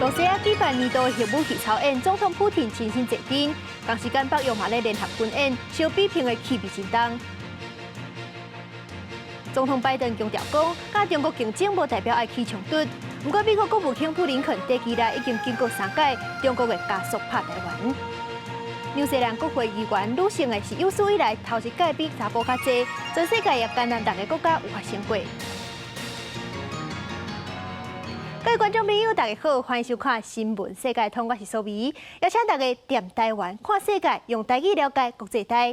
露西亞舉辦年度核武器操演，總統普廷親身坐鎮，同時間北約嘛咧聯合軍演，相比評的氣味真重。總統拜登強調講，佮中國競爭無代表愛起衝突。毋過美國國務卿布林肯短期內已經警告三擺，中國會加速拍台灣。紐西蘭國會議員女性的是有史以來頭一擺比查埔較濟，全世界也干焦六個國家有發生過。各位觀眾朋友，大家好，歡迎收看《新聞世界通》，我是蘇眉，邀請大家踮台灣看世界，用台語了解國際大。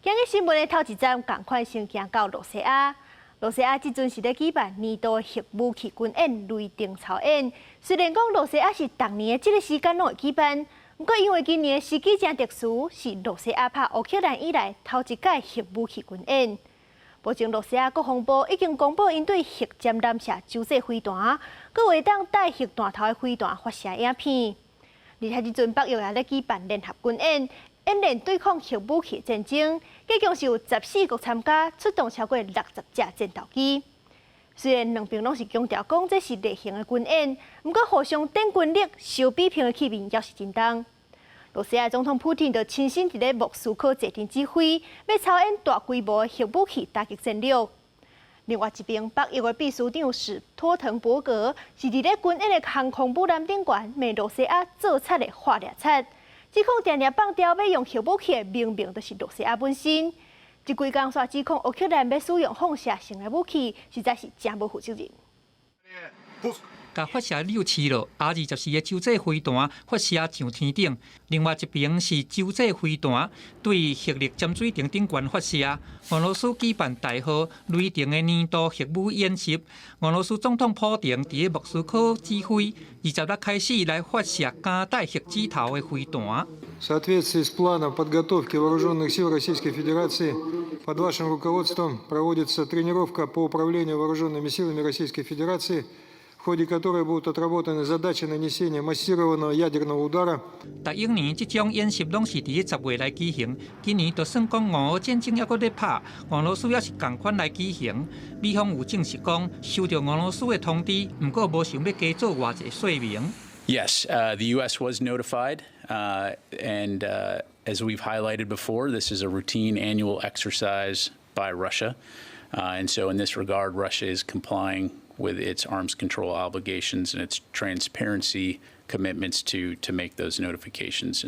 今日新聞的頭一站，仝款先行到露西亞。露西亞這陣是咧舉辦年度核武器軍演雷霆操演。雖然講露西亞是逐年的這個時間攏會舉辦，毋過因為今年的時機誠特殊，是露西亞拍烏克蘭以來頭一擺核武器軍演。目前露西亞國防部已經公布𪜶對核潛艦射洲際飛彈，閣會當帶核彈頭的飛彈發射影片。而且這陣北約也咧舉辦聯合軍演，演練對抗核武器戰爭，計共是有14國參加，出動超過60架戰鬥機。雖然兩邊攏是強調講這是例行的軍演，毋過互相展軍力、相比拼的氣氛猶是真重。露西亞總統普廷就親身佇咧莫斯科坐鎮指揮，欲操演大規模的核武器打擊戰略。另外一邊，北約的秘書長史托滕伯格是佇咧軍演的航空母艦頂懸，罵露西亞做賊的化掠賊，指控定定放調欲用核武器的明明就是露西亞本身。這幾工煞指控烏克蘭欲使用放射性的武器，實在是誠無負責任。共發射柳市落 R-24的洲際飛彈發射上天頂，另外一邊是洲際飛彈對核力潛水艇頂懸發射。俄羅斯舉辦代號雷霆的年度核武演習，俄羅斯總統普廷佇莫斯科指揮，26開始來發射夾帶核子頭的飛彈。 В соответствии с планом подготовки вооруженных сил Российской Федерации под вашим руководством проводится тренировка по управлению вооруженными силами Российской Федерации, в ходе которой будут отработаны задачи нанесения массированного ядерного удара. 逐一年這種演習攏是佇10月來舉行，今年就算講俄烏戰爭猶閣咧拍，俄羅斯也是仝款來舉行。美方有證實講收到俄羅斯的通知，毋過無想欲加做偌濟說明。 Yes, the U.S. was notified, and as we've highlighted before, this is a routine annual exercise by Russia, and so in this regard, Russia is complying with its arms control obligations and its transparency commitments to make those notifications.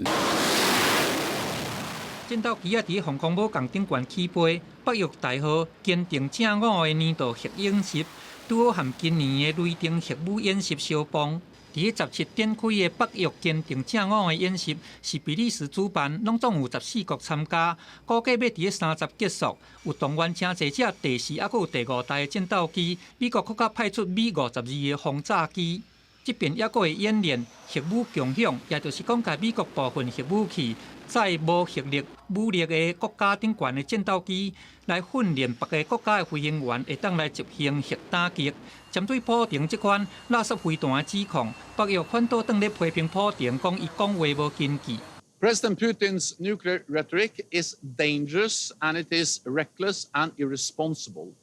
戰鬥機仔佇航空母艦頂懸起飛，北約代號堅定正午的年度核演習，拄好和今年的雷霆核武演習相碰。佇17展開的北約堅定正午的演習是比利時主辦，攏總有14國參加，估計欲佇30結束。有動員誠濟隻第四猶閣有第五代的戰鬥機，美國閣較派出米-52的轟炸機。這邊猶閣會演練核武共享，也就是講，共美國部分核武器載無核力武力的國家頂懸的戰鬥機來訓練別个國家的飛行員，會當來執行核打擊。針對普廷這款垃圾飛彈的指控，北約反倒轉咧批評普廷，講伊講話無根據。 President Putin's nuclear rhetoric is dangerous and it is reckless and irresponsible.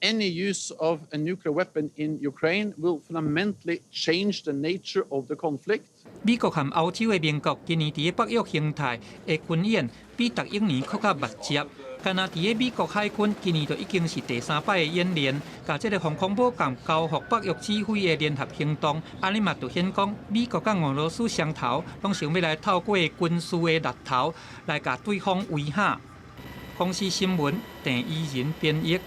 Any use of a nuclear weapon in Ukraine will fundamentally change the nature of the conflict. 美國和歐洲的盟國今年佇北約形態的軍演比逐一年閣較密集。干焦佇美國海軍今年就已經是第三擺的演練，共這个航空母艦交予北約指揮的聯合行動，按呢嘛凸顯講美國佮俄羅斯雙頭攏想欲來透過軍事的獵頭來共對方威嚇。公視新聞鄭怡仁編譯。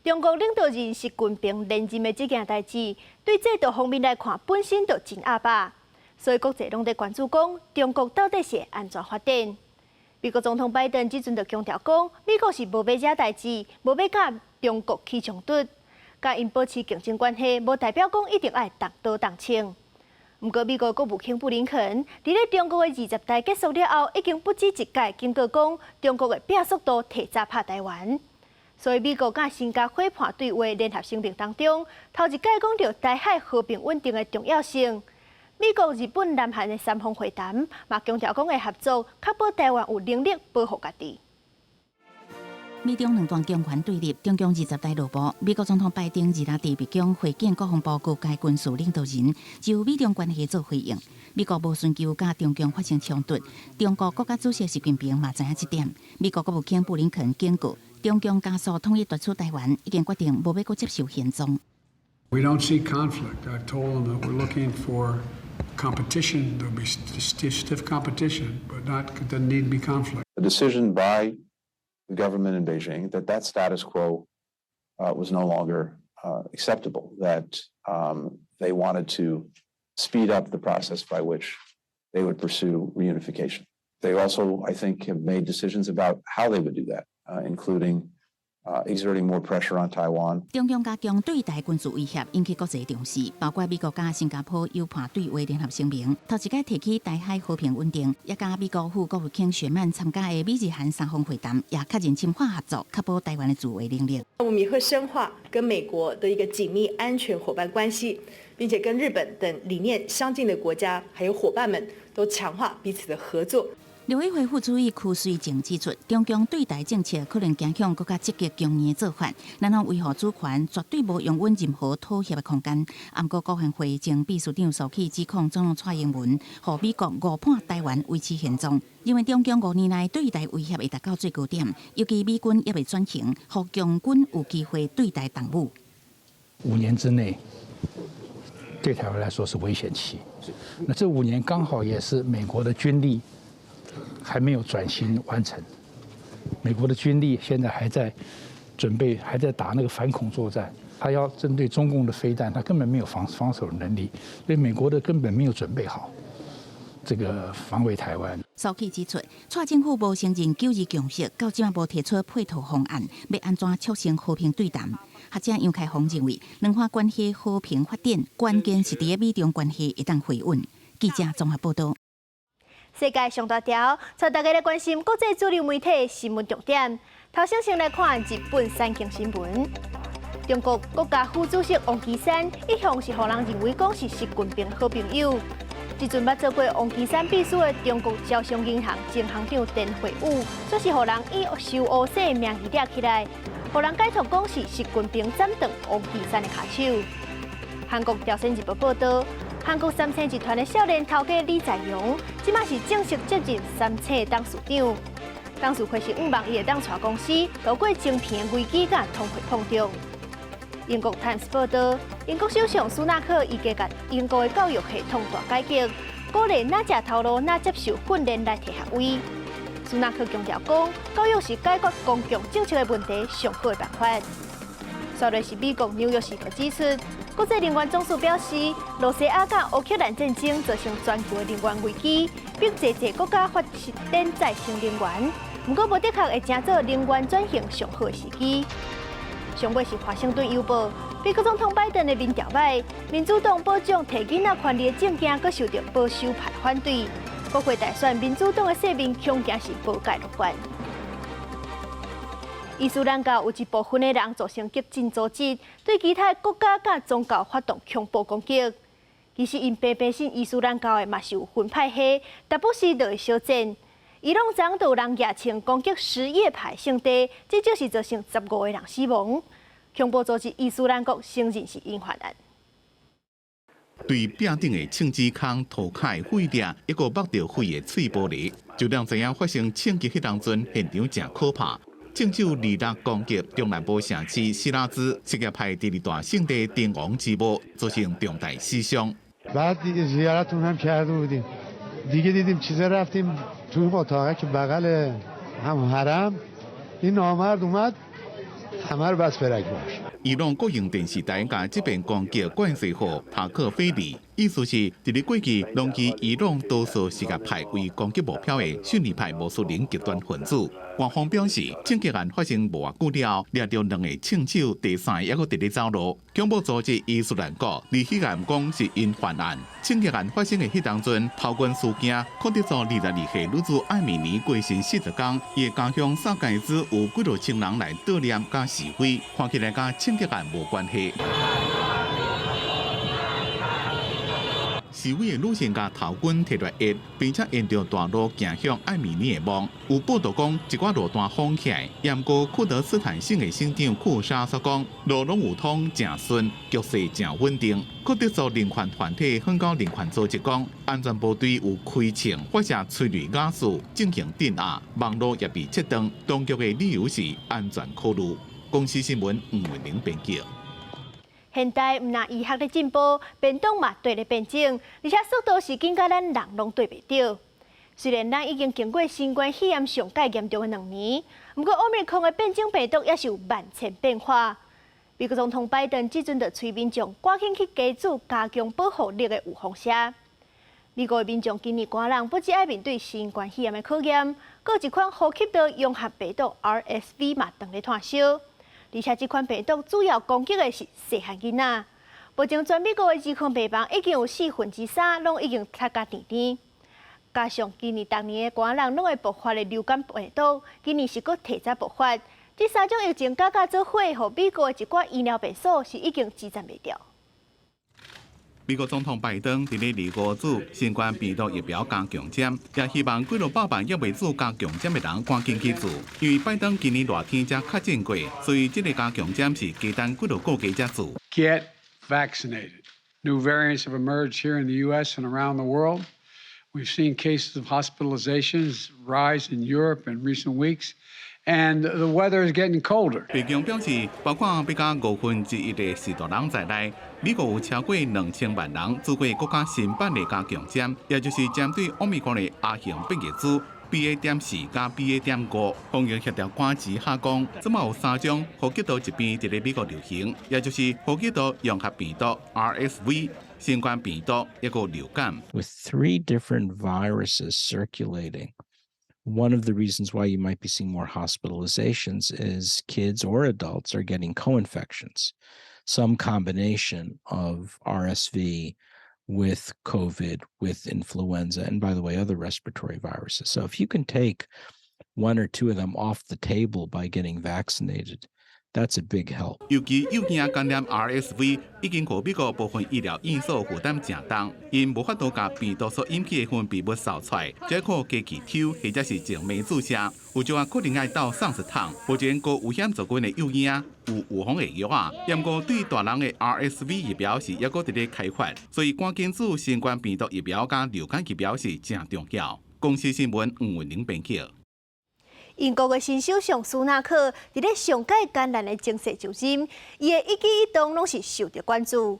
中國領導人習近平連任的這件代誌，對制度方面來看，本身就真鴨霸，所以國際攏在關注講，中國到底是會按怎發展？美國總統拜登這陣就強調講，美國是無欲惹代誌，無欲佮中國起衝突，佮𪜶保持競爭關係，無代表講一定愛動刀動槍。毋過美國國務卿布林肯佇咧中國的二十大結束了後，已經不止一擺警告講，中國會拼速度提早拍台灣。所以美國佮新加伙伴對話聯合聲明當中，頭一擺講著台海和平穩定的重要性。美國、日本、南韓的三方會談，嘛強調講會合作，確保台灣有能力保護家己。美中兩大強權對立，中共二十大落幕，美國總統拜登二六佇白宮會見國防部高階軍事領導人，就美中關係做回應。美國無尋求佮中共發生衝突，中國國家主席習近平嘛知影這點。美國國務卿布林肯警告，中共加速統一奪取臺灣，已經決定無欲閣接受現狀。 We don't seek conflict. I've told them that we're looking for competition. There'll be stiff, stiff competition, but not doesn't need to be conflict. A decision by the government in Beijing that that status quo was no longer acceptable, that they wanted to speed up the process by which they would pursue reunification. They also, I think, have made decisions about how they would do that, including exerting more pressure on Taiwan. 中共加強對台軍事威脅，引起國際重視，包括美國佮新加坡友伴對話聯合聲明，頭一擺提起台海和平穩定，也佮美國副國務卿雪曼參加的美日韓三方會談，也確認深化合作，確保臺灣的自衛能力。我們也會深化跟美國的一個緊密安全夥伴關係，並且跟日本等理念相近的國家還有夥伴們都強化彼此的合作。陸委會副主委柯瑞正指出，中共對台政策可能走向閣較積極強硬的做法，咱方維護主權絕對無容允任何妥協的空間。毋過國安會前秘書長蘇起指控總統蔡英文，予美國誤判臺灣維持現狀，認為中共5年來對台威脅會達到最高點，尤其美軍猶未轉型，予共軍有機會對台動武。 5年之內，對台灣來說是危險期。那這五年剛好也是美國的軍力還沒有轉型完成，美國的軍力現在還在準備，還在打那個反恐作戰，他要針對中共的飛彈，他根本沒有防守能力，所以美國的根本沒有準備好這個防衛台灣。蘇起指出，蔡政府無承認九二共識，到這馬無提出配套方案，欲按怎促成和平對談？學者楊開宏認為，兩岸關係和平發展，關鍵是佇美中關係會當回穩。記者綜合報道。世界上大條，帶大家來關心國際主流媒體新聞重點。頭先先來看日本產經新聞。中國國家副主席王岐山一向是予人認為講是習近平好朋友。這陣捌做過王岐山秘書的中國招商銀行前行長田惠宇，煞是予人以受烏色名義掠起來，予人解讀講是習近平斬斷王岐山的跤手。韓國朝鮮日報報導，韓國三星集團的少年頭家李在鎔，這馬是正式接任三星董事長。董事會是向望伊會當帶公司渡過晶片危機佮通貨膨脹。英國 Times 報導，英國首相蘇納克預計共英國的教育系統大改革，鼓勵若食頭路、若接受訓練來提學位。蘇納克強調講，教育是解決公共政策的問題上好的辦法。煞落是美國紐約時報指出，國際能源總署表示，羅西亞佮烏克蘭戰爭造成全球的能源危機，逼濟濟國家發展再生能源。毋過無的確會成做能源轉型上好的時機。上尾是華盛頓郵報，美國總統拜登的民調䆀，民主黨保障提囡仔權利的政見，閣受著保守派反對。國會大選，民主黨的勢面恐驚是無蓋樂觀。伊斯蘭教有一部分的人組成激進組織，對其他國家佮宗教發動恐怖攻擊。其實，𪜶平平信伊斯蘭教的嘛是有分派系，但不時就會相戰。伊朗昨就有人舉槍攻擊什葉派聖地，至少是造成15個人死亡。恐怖組織伊斯蘭國承認是𪜶犯案。對壁頂的槍支空塗跤的血點，一個剝著血的碎玻璃，就讓知影發生槍擊彼當陣，現場誠可怕。槍手二六攻擊中南部城市設拉子，什葉派第二大聖地滇王之墓，造成重大死傷。 بعد دیگه زیارتون هم کرده بودیم دیگه دیدیم چیزا رفتیم تو اتاقه که بغل هم حرم این نامرد اومد همه رو بست به رگبار. 伊朗國營電視台共這遍攻擊怪罪予塔克菲里，意思是佇咧過去攏以伊朗多數什葉派為攻擊目標的遜尼派穆斯林極端分子。官方表示，槍擊案發生無偌久了，掠著兩個槍手，第三个猶閣佇咧走路。恐怖組織伊斯蘭國佇彼岸講是𪜶犯案。槍擊案發生的彼當陣，頭軍事件，庫德族22歲女子艾米尼過身40工，伊的家鄉薩蓋茲有幾若千人來悼念佮示威，看起來佮槍擊案無關係。示威的女性共頭巾提來壓，並且沿著大路行向愛美尼的墓。有報道講，一寡路段封起來。毋過庫德斯坦省的省長庫沙所講，路攏有通，誠順，局勢誠穩定。庫德族人權團體香港人權組織講，安全部隊有開槍發射催淚瓦斯進行鎮壓，網路也被切斷。當局的理由是安全考慮。公視新聞吳慧玲編輯。現代毋但醫學咧進步，病毒嘛綴咧變種，而且速度是緊甲咱人攏綴袂著。雖然咱已經經過新冠肺炎上蓋嚴重的2年，毋過奧密克戎的變種病毒也是有萬千變化。美國總統拜登這陣就催民眾趕緊去加注加強保護力的預防射。美國的民眾今年寒人不只愛面對新冠肺炎的考驗，閣有一款呼吸道融合病毒 RSV 嘛當咧湠燒。而且這款病毒主要攻擊的是細漢囡仔。目前全美國的兒童病房已經有3/4攏已經塞甲澹澹。加上今年逐年的寒人攏會爆發的流感病毒，今年是閣提早爆發。這三種疫情加加做伙，予美國的一寡醫療病所是已經支撐袂牢。美國總統拜登佇咧二五注新冠病毒疫苗加強針，也希望幾落百萬猶未注加強針的人趕緊去注。因為拜登今年熱天才確診過，所以這個加強針是加等幾落個月才注。 Get vaccinated. New variants have emerged here in the U.S. and around the world. We've seen cases of hospitalizations rise in Europe in recent weeks. And the weather is getting colder. 白宮表示，包括欲加1/5的序大人在內，美國有超過2000萬人注過閣較新版的加強針，也就是針對奧密克戎的亞型變異株 BA.4佮 BA.5。防疫協調官吉哈講，這馬有三種呼吸道疾病佇咧美國流行，也就是呼吸道融合病毒 RSV、新冠病毒，抑閣流感。 With three different viruses circulating, one of the reasons why you might be seeing more hospitalizations is kids or adults are getting co-infections, some combination of RSV with COVID, with influenza, and by the way, other respiratory viruses. So if you can take one or two of them off the table by getting vaccinated, that's a big help. 尤其幼囝感染 RSV 已經予美國部分醫療院所負擔誠重，𪜶無法度共病毒所引起的分泌物掃出來，這靠機器抽或者是靜脈注射，有陣可能愛鬥送一桶。目前高危險族群的幼嬰有預防的藥啊，毋過對大人的 RSV 疫苗是猶閣佇咧開發，所以趕緊注新冠病毒疫苗佮流感疫苗是誠重要。公視新聞吳文玲編輯。英國的新首相蘇納克佇咧上蓋艱難的情勢就任，伊的一舉一動攏是受著關注。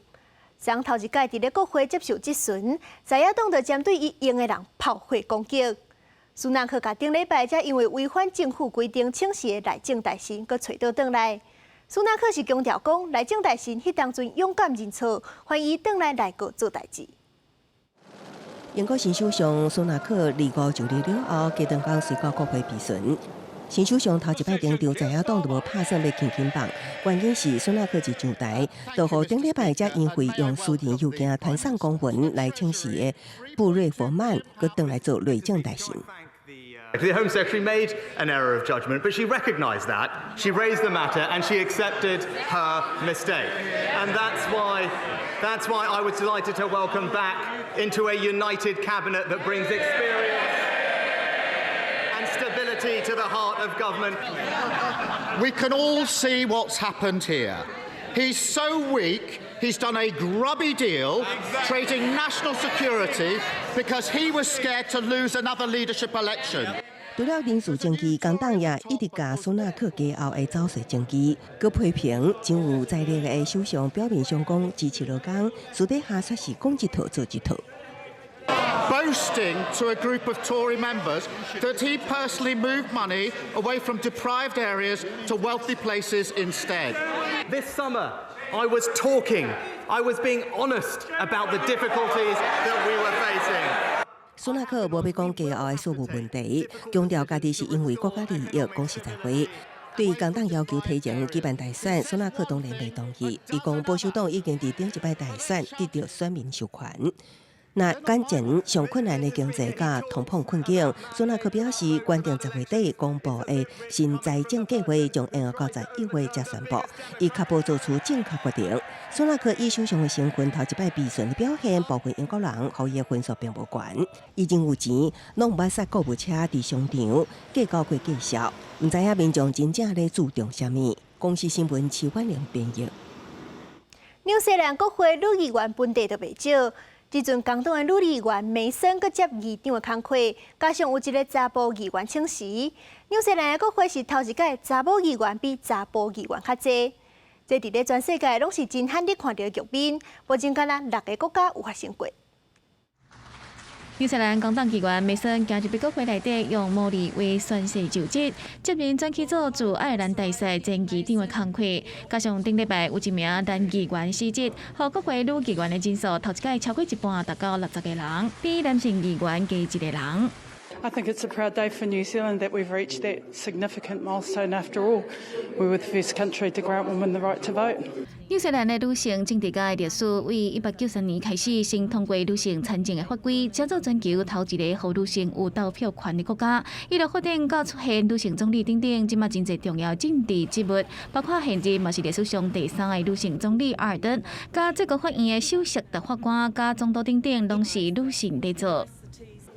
昨頭一擺佇咧國會接受質詢，在野黨就針對伊用的人炮火攻擊。蘇納克共頂禮拜才因為違反政府規定請辭的內政大臣，閣揣倒轉來。蘇納克是強調講，內政大臣彼當陣勇敢認錯，歡迎伊轉來內閣做代誌。英國新首相蘇納克25就任了後，隔兩工隨到國會備詢。新首相頭一擺登場，在野黨就無拍算欲輕輕放，原因是蘇納克一上台，就予頂禮拜才因為用私人郵件傳送公文來請辭的布瑞弗曼，閣轉來做內政大臣。 The Home Secretary made an error of judgment, but she recognised that. She raised the matter and she accepted her mistake. And that's why I was delighted to welcome back into a united cabinet that brings experience and stability to the heart of government. We can all see what's happened here. He's so weak, he's done a grubby deal, trading national security because he was scared to lose another leadership election. 除了人事爭議，工黨也一直共蘇納克家後的走勢爭議，閣批評真有財力的首相表面上講支持勞工，私底下卻是講一套做一套。 Boasting to a group of Tory members that he personally moved money away from deprived areas to wealthy places instead. This summer, I was talking, I was being honest about the difficulties that we were facing. 蘇納克無欲講家後的事務問題，強調家己是因為國家利益講實在話。對工黨要求提前舉辦大選，蘇納克當然袂同意。伊講保守黨已經佇頂一擺大選得著選民授權。若眼前上困難的經濟佮通膨困境，蘇納克表示，決定10月底公布的新財政計劃將延後到11月才宣布，以確保做出正確決定。蘇納克以首相的身份頭一擺備詢的表現，部分英國人予伊的分數並無懸。伊認為錢攏毋捌駛購物車佇商場計較過價數，毋知影民眾真正咧注重啥物。公視新聞徐婉玲編譯。紐西蘭國會女議員本地都袂少。這陣工黨的女議員梅森閣接議長的工課，加上有一个查埔議員請辭。紐西蘭的國會是頭一屆查某議員比查埔議員較濟，這佇咧全世界攏是真罕咧看著的局面，目前敢若六个國家有發生過。紐西蘭工黨議員梅森今日佇國會內底用毛利話宣誓就職，接任轉去做駐愛爾蘭大使前議長的工課。加上頂禮拜有一名男議員辭職，予國會女議員的人數頭一擺超過一半，達到60個人，比男性議員加一個人。 I think it's a proud day for New Zealand that we've reached that significant milestone. After all, we were the first country to grant women the right to vote. 紐西蘭的女性政治家的歷史，為190年開始先通過女性參政的法規，成做全球頭一個予女性有投票權的國家。一路發展到出現女性總理等等，這馬真濟重要政治職務，包括現任嘛是歷史上第三个女性總理阿爾登，佮最高法院的首席大法官、佮總督等等，攏是女性佇做。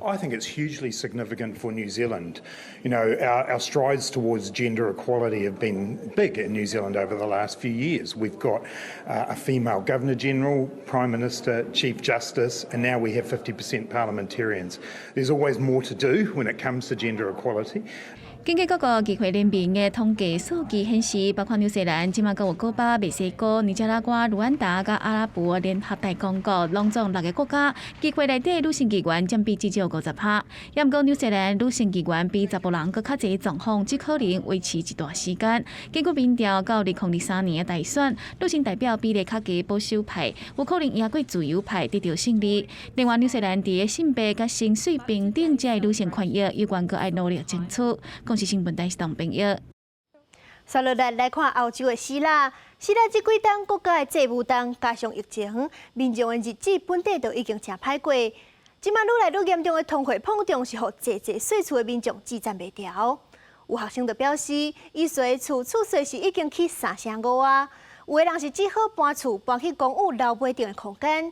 I think it's hugely significant for New Zealand. Our strides towards gender equality have been big in New Zealand over the last few years. We've got a female Governor General, Prime Minister, Chief Justice, and now we have 50% parliamentarians. There's always more to do when it comes to gender equality. 根據各國議會聯盟的統計數據顯示，包括紐西蘭、這馬閣有古巴、墨西哥、尼加拉瓜、盧安達佮阿拉伯聯合大公國，攏總六個國家議會內底女性議員佔比至少50%。也毋過紐西蘭女性議員比查埔人閣較濟狀況，只可能維持一段時間。根據民調，到2023年的大選，女性代表比例較低保守派，有可能贏過自由派得著勝利。另外，紐西蘭佇性別佮薪水平等這个女性權益，猶原閣愛努力爭取。公視新聞台是董朋友。紲落來來看歐洲的希臘，希臘這幾冬國家的債務重，加上疫情，民眾的日子本底就已經誠歹過。這馬愈來愈嚴重的通貨膨脹，是予濟濟細厝的民眾支撐袂牢。有學生就表示，伊隨厝厝稅是已經起三成五啊。有的人是只好搬厝搬去公有樓尾頂的空間。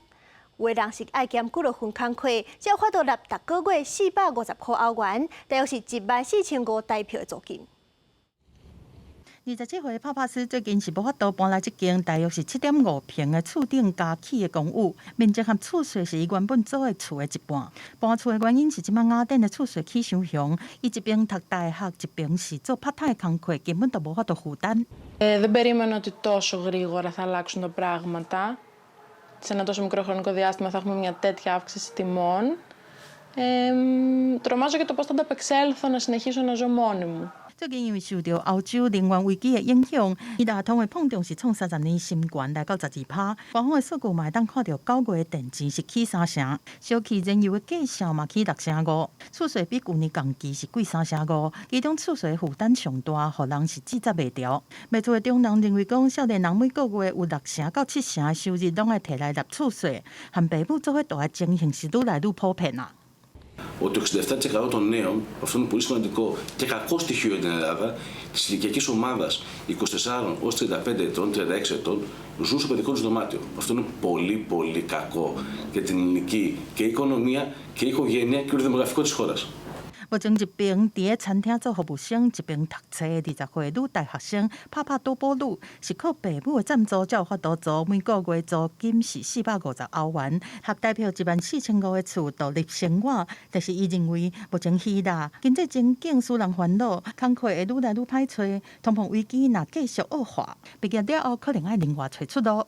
有的人是愛兼幾落份工課，才有法度納逐個月450塊歐元，大約是14,500台票的租金。27歲帕帕斯最近是無法度搬來這間大約是7.5坪的厝頂加起的公寓，面積和厝稅是伊原本租的厝的一半。搬厝的原因是這擺雅典的厝稅起傷雄，伊一邊讀大學，一邊是做拍攤的工課，根本就無法度負擔。 Δεν περίμενα ότι τόσο γρήγορα θα αλλάξουν τα πράγματα. Σε ένα τόσο μικρό χρονικό διάστημα θα έχουμε μια τέτοια αύξηση τιμών. Τρομάζω για το πώς θα ανταπεξέλθω να συνεχίσω να ζω μόνη μου. 最近因為受著歐洲能源危機的影響，希臘通貨膨脹是創30年新高，來到12%。官方的數據嘛會當看著九月電錢是起三成，小氣燃油的價數嘛起六成五，厝稅比舊年同期是貴三成五，其中厝稅負擔上大，予人是支撐袂牢。賣厝的中人認為講，少年人每個月有六成到七成的收入攏愛提來納厝稅，和爸母做伙住的情形是愈來愈普遍啊。 Ότι το 67% των νέων, αυτό είναι πολύ σημαντικό και κακό στοιχείο για την Ελλάδα, της ηλικιακής ομάδας 24 έως 35 ετών, 36 ετών, ζουν στο παιδικό τους δωμάτιο. Αυτό είναι πολύ πολύ κακό για την ελληνική και οικονομία και οικογένεια και το δημογραφικό της χώρας. 目前一邊佇咧餐廳做服務生，一邊讀冊的20歲女大學生帕帕多波魯，是靠爸母的贊助才有法度租，每個月租金是450歐元，合台票14,500的厝獨立生活。但是伊認為，目前希臘經濟前景使人煩惱，工課會愈來愈歹揣，通膨危機若繼續惡化，畢業了後可能愛另外揣出路。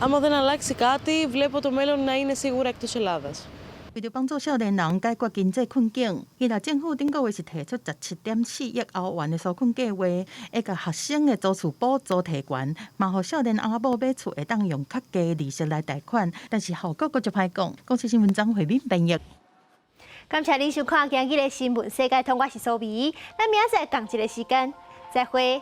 Άμα δεν αλλάξει κάτι, βλέπω το μέλλον να είναι σίγουρα εκτός Ελλάδας. 為著幫助少年人解決經濟困境，希臘政府頂個月是提出17.4億歐元的紓困計劃，會共學生的租厝補助提懸，嘛予少年翁某買厝會當用較低利息來貸款，但是效果閣足歹講。公視新聞張慧敏編譯。感謝您收看今日的新聞世界通，我是蘇美，咱明仔載仝一个時間，再會。